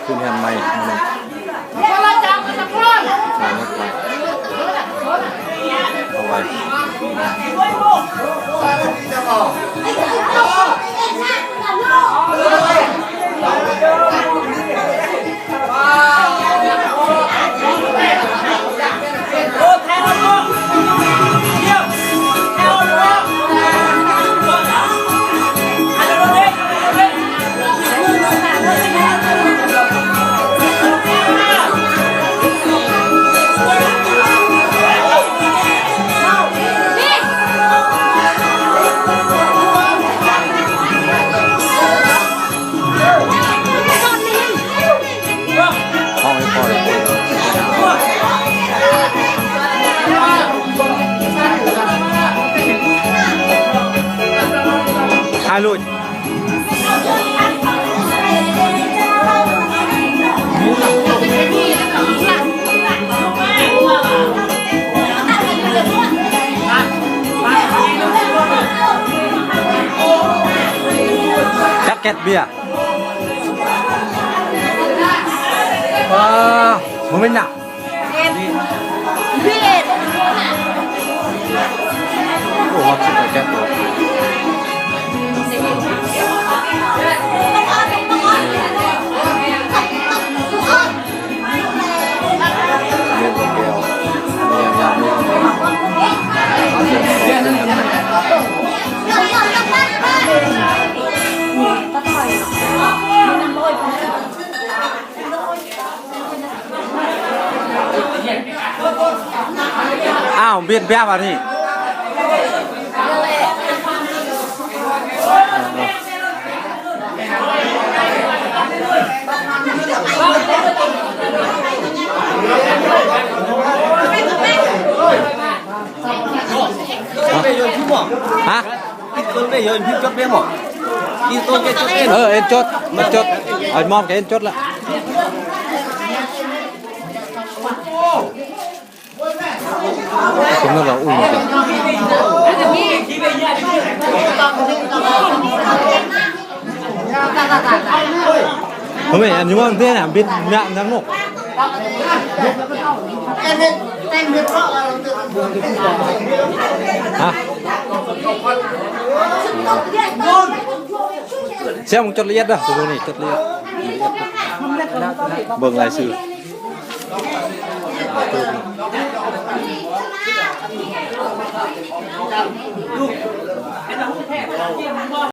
ຂຶ້ນເຮືອນໃໝ່ ມາເຮັດໃໝ່ ເອົາໄວ້. ຖ່າຍຮູບ ຈັກແກັດເບຍ. ເອີ ບໍ່ແມ່ນຫຍັງ. ໂອ້ ຮັກຊິໄປແກັດໂຕ. ອ້າວ ບຽດແບບອັນນີ້ ຮະ? ເອີ ເອັນຈົດ ເອັນຈົດ ເອົາມອບໃຫ້ເອັນຈົດລະ. ສົມມຸດວ່າອຸ້ມກັນ ເຮີ້ຍ ອັນນີ້ວ່າເດ້ນະ ບິນຍາກນຳນົກ. ຮະ? ແຊມ ຈົດລະອຽດເດີ ໂຕນີ້ຈົດລະອຽດ ເບິ່ງລາຍຊື່. ລູກ